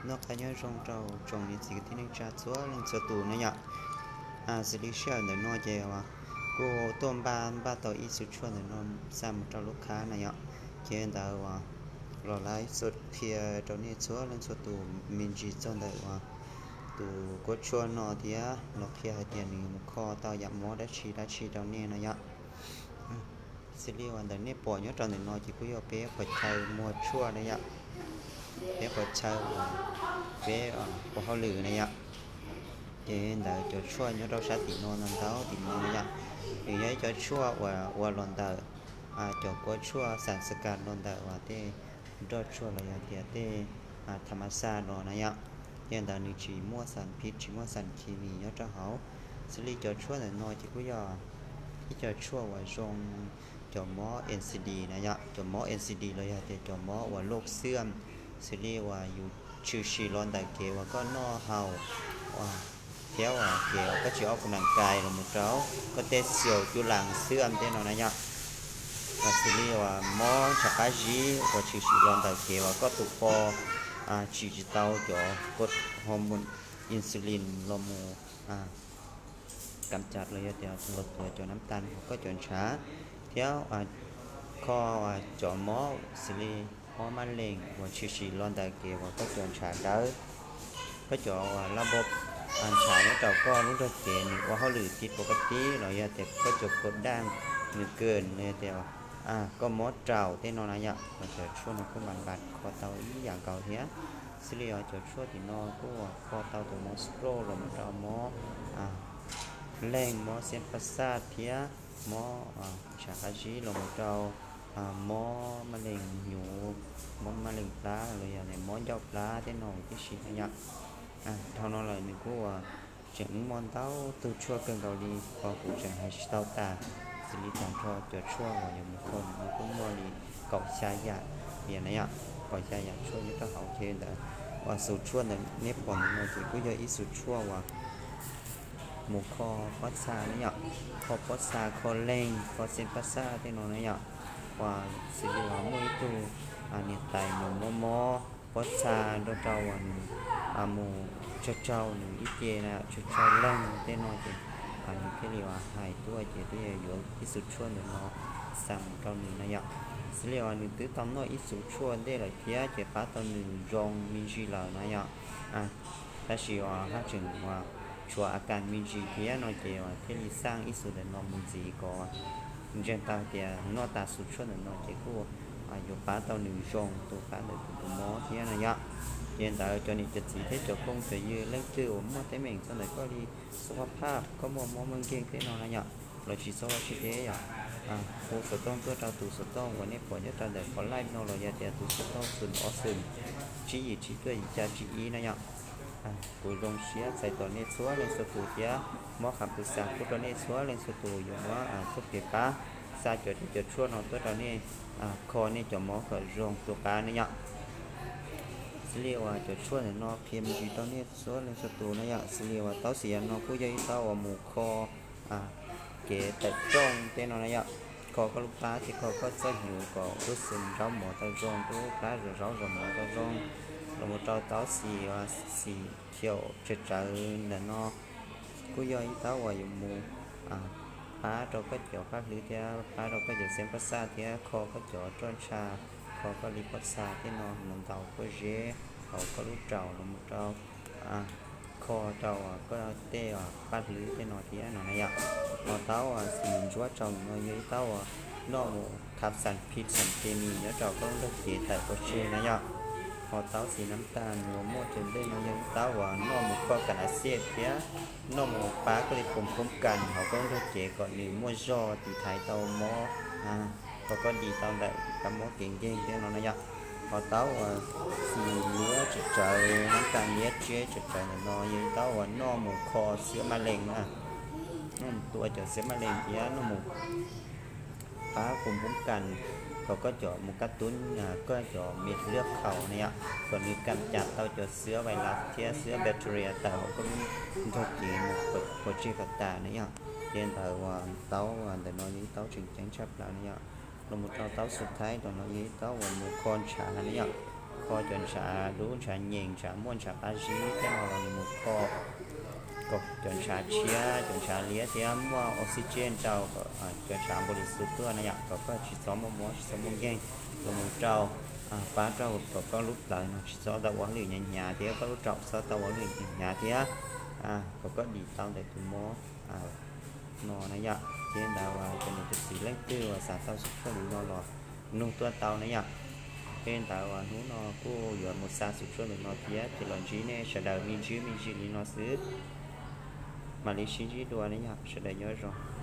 Noj qab nyob zoo rau tsoom niam txiv kwv tij neej tsa txhua leej txhua tus na yom. Xws li sij hawm ntawm no ces kuj tuaj npaj npaj tau ib xuv tshuaj ntawm no xa mus rau lub khab na yom. Ces ntawd uas los laib xu qhia rau nej txhua leej txhua tus me ntsis txog ntawm uas tus kuab tshuaj no thiab los qhia hais tias nws mus kho tau yam mob dab tsi dab tsi rau nej no yom. Xws li uas ntawm nej pom nyob rau ntawm no ces kuj yog peb qhov chaw muag tshuaj na yom, peb qhov chaw uas peb ua hauj lwm na yom. Ces ntawd cov tshuaj nyob rau sab tim no ntau ntau tim no na yom, nws yog ib cov tshuaj uas ua los ntawm cov kuab tshuaj xam xas kas los ntawm uas tej nroj tsuag los yog tias tej tha ma xa no na yom. Ces ntawd nws tsis muaj xam phiv tsis muaj xam khi mis nyob rau hauv. Xws li cov tshuaj ntawm no ces kuj yog ib co tshuaj uas zoo cov mob N C D na yom, cov mob N C D los yog tias cov mob uas loj xwb, xws li uas yus tshwm sim los ntawm kev uas koj noj haus thiab uas kev uas koj tsis ua kuv nam kais los mus rau koj tej xyaum cuj laas xwb tej no na yom. Uas xws li uas mob ntshav qab zib uas tshwm sim los ntawm kev uas koj tus qo tsim tsis tau cov hormone insulin los mus kam cas los yog tias los tuav cov nab tas hauv koj cov ntshav, thiab kho cov mob xws li mob mab lees uas tshwm sim los ntawm kev uas koj cov ntshav dawb, koj cov uas lab npau ntshav nyob rau koj lub nrog cev nws ua hauj lwm tib puas koj tib los yog tias koj cov kua daj nws kawg los yog tias koj mob raum tej no na yom. Los cov tshuaj no kuj npas npas kho tau ib yam nkaus thiab. Xws li os cov tshuaj tim no kuj kho tau tus mob stroke los mus rau mob leeg, mob xiab paj xaj thiab mob ntshav qab zib los mus rau mob mab lees hnyuv, mob mab lees plab los yog mob ncauj plab tej no tib si na yom. Dhau no lawm nws kuj tseem muaj ntau tug tshuaj kawg nkaus li uas kuv tseem hais tsis tau tas, xws li tag nrho cov tshuaj uas yuav mus kho ntawm no kuj muaj li kaum xya yam, yam na yom, kaum xya yam tshuaj nyob rau hauv. Ces ntawd uas xuv tshuaj ntawm nej pom ntawm no ces kuj yog ib xuv tshuaj uas mus kho pob txha na yom, kho pob txha, kho leeg, kho xiab paj xaj tej no na yom. Uas xws li uas muaj ib tug niam tais nws mob mob pob txha nrog rau uas nws mus tsaug tsaug nws ib ce na, tsaug tsaug leeg tej no ces nws thiaj li uas hais tuaj ces thiaj yuav ib xuv tshuaj ntawm no xa mus rau nws na yom. Xws li uas nws twb tau noj ib xuv tshuaj ntej lawm thiab ces pab tau nws zoo me ntsis lawm na yom. Tab sis uas haj tseem uas tshuav a kas me ntsis thiab no ces uas thiaj li xaj ib xuv ntawm no mus ntxiv kom ntseeg tau tias noj tas xuv tshuaj ntawm no ces kuj yuav pab tau nws zoo tus qab ntawm tus tus mob thiab no yom. Ces ntawd cov niam cov txiv thiab cov phooj cov ywg leej twg uas muaj teeb meem txog ntawm koj li xub qab phaj, koj muaj mob muaj nkeeg tej no na yom, los tsis txhob ua siab deb yom. Hu xov tooj tuaj rau tus xov tooj uas nej pom nyob rau ntawm qhov live no los yog tias tus xov tooj xoom ob xoom tsib yim tsib cuaj yim xya tsib ib na yom. Kuv zoo siab txais tos nej txhua leej txhua tus thiab mob qhas pus xas pub rau nej txhua leej txhua tus yuav muab txoj kev pab xa cov tej cov tshuaj no tuaj rau nej, kho nej cov mob kom zoo tus qab na yom. Xws li uas cov tshuaj ntawm no qhia me ntsis rau nej txhua leej txhua tus na yom. Xws li uas taub xis no kuj yog ib taub uas mus kho kev tawm rooj tej no na yom, kho koj lub plab thiab kho koj txoj hnyuv kom lub xim nraub mov tau zoo, lub plab zom zaub zom mov tau zoo. Los mus rau taub xis uas xim khiaum tsawv tsawv ntawm no kuj yog ib taub uas yuav mus pab rau koj cov paj hlwb thiab pab rau koj cov xiab paj xaj thiab kho koj cov roj ntsha, kho koj li pob txha tej no mus ntaus pob zeb hauv koj lub raum los mus rau kho rau koj tej paj hlwb tej no thiab no na yom. Ho taub uas xim ntsuab tsaus no yog ib taub uas noj mus khab xas phiv xas ke mis nyob rau koj lub nrog cev tawm pov tseg na yom. Ho taub xis nab tas nws uas muaj cov ntej no yog ib taub uas noj mus kho kas las xiaj thiab noj mus pab koj li pum poob kas hauv koj lub nrog cev kom nws muaj zog tiv thaiv tau mob, kom koj dim tau ntawm kab mob kev nkeeg thiab no na yom. Ho taub uas xis liab tsawv tsawv nab tas liab tsiab tsawv tsawv ntawm no yog ib taub uas noj mus kho xiab maj lees na, noj mus tua cov xiab maj lees thiab noj mus pab pum poob kas kom koj cov mus kab tub, koj cov me lwaj khaus na yom, kom nws kam cas tau cov xiab vais las thiab xiab bacteria tawm hauv koj lub nrog cev mus pov tseg kom tas na yom. Ces ntawd uas taub ntawm no yog ib taub tseem ceeb tshaj plaws na yom. Los mus rau taub xus thaib ntawm no yog ib taub uas mus kho ntshav na yom, kho cov ntshav dub, ntshav nyeem, ntshav muaj ntshav qab zib thiab no los nws mus kho kom cov ntshav tshiab, cov ntshav liab thiab muaj oxygen rau, cov ntshav npaum li xwb tuaj na yom, kom koj tsis txhob muaj mob tsis txhob muaj nkeeg los mus rau, pab rau kom koj lub plawv no tsis txhob tau ua hauj lwm hnyav hnyav thiab koj lub raum txhob tau ua hauj lwm hnyav hnyav thiab kom koj dim tau ntawm tus mob no na yom. Ces ntawd uas cov niam cov txiv leej twg uas xav tau xov tooj li no los nug tuaj tau na yom. Ces ntawd uas hnub no kuj yuav mus xa xov tooj li no thiab ces los ntsib nej sawv daws me ntsis me ntsis li no xwb. Mam li sib ntsib dua na yom, sawv daws nyob zoo.